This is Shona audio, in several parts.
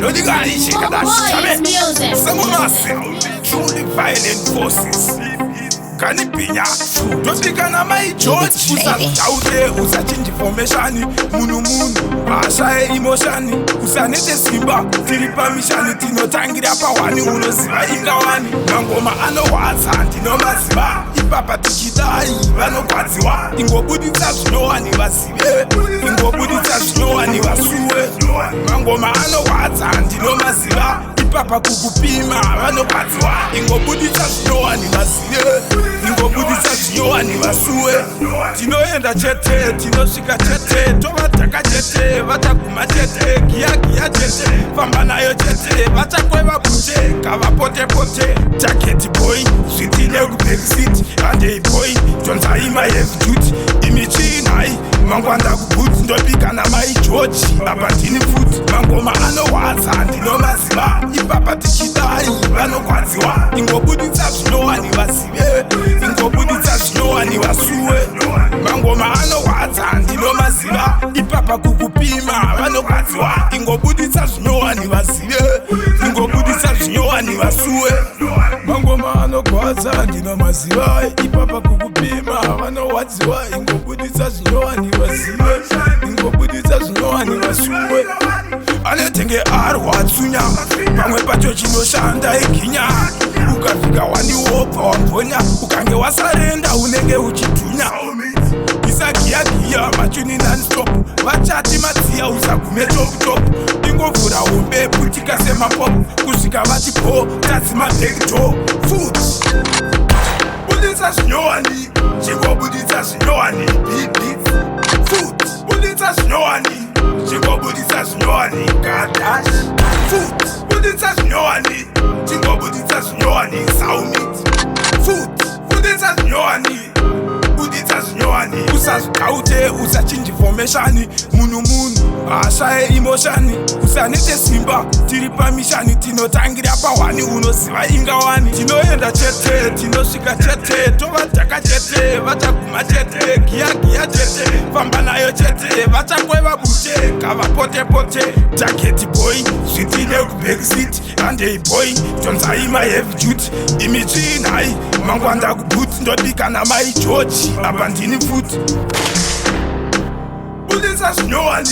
Boys music. Truly violent forces kanibhinya tosvikana mai George. Usazitaute, usachinji formation. Munhu munhu hashaye emotion. Usanete simba, tiri pamission. Tinotangira pahwani, unoziva ingawani. Mangoma anorwadza ndinomaziva, ipapa tichidai vanogwadziwa. Ingobuditsa zvinowani vazive, ingobuditsa zvinowani vasuwe. Mangoma anorwadza ndinomaziva, ipapa kukupima vanogwadziwa. Ingobuditsa zvinowani vazive, ingobuditsa zvinyowani vasuwe. Tinoenda chete, tinosvika chete, tovadhaka chete, vachaguma chete. Giya giya chete, famba nayo chete, vachakweva bute kavapotepote. Target boy, zvitine kubackseat. Handei boy, tonzai maheavy duty. Imichinai mangwanda kubhuti, ndobika namai George, apa ndini futi. Mangoma anorwadza ndinomaziva, ipapa tichidai vanogwadziwa. Ingobuditsa zvinowani vazive, ingobuditsa zvinowani vasuwe. Mangoma anorwadza ndinomaziva, ipapa kukupima vanogwadziwa. Ingobuditsa zvinyowani vazive, ingobuditsa zvinyowani vasuwe. Mangoma anogwadza ndinomaziva, ipapa kukupima vanorwadziwa. Ingobuditsa zvinyowani vazive, ingobuditsa zvinyowani vasuwe. Anetenge arwatsunya, pamwe pacho chinoshanda iginya. Ukafika waniwobva wambonya, ukange wasarenda unenge uchidhunya. Isagiyagiya machuni nonstop, vachati madziya. Usagume top top, ingovhura hombe, putika semapop kusvika vati po tadzima backdoor foot. Buditsa zvinyowani, chingobuditsa zvinyowani. Beats foot, buditsa zvinyowani, chingobuditsa zvinyowani. Kadash foot, buditsa zvinyowani, chingobuditsa zvinyowani. Saumit foot, buditsa zvinyowani, buditsa zvinyowani. Usazvidaute, usachinji formation. Munhu munhu hashaye emotion. Usanete simba, tiri pamission. Tinotangira pahwani, unoziva ingawani. Tinoenda chete, tinosvika chete, tovadhaka chete, vachaguma chete. Giya giya chete, famba nayo chete, vachakweva bute kavapotepote. Target boy, zvitine kubackseat. Handei boy, tonzai maheavy duty. Imichinai mangwanda kubhuti, ndobika namai George, apa ndini futi. Buditsa zvinyowani,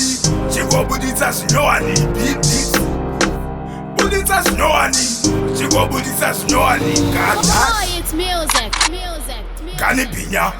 chingobuditsa zvinyowani. Beats, buditsa zvinyowani, chingobuditsa zvinyowani. Kadash Boys music. Music. Kanibhinya.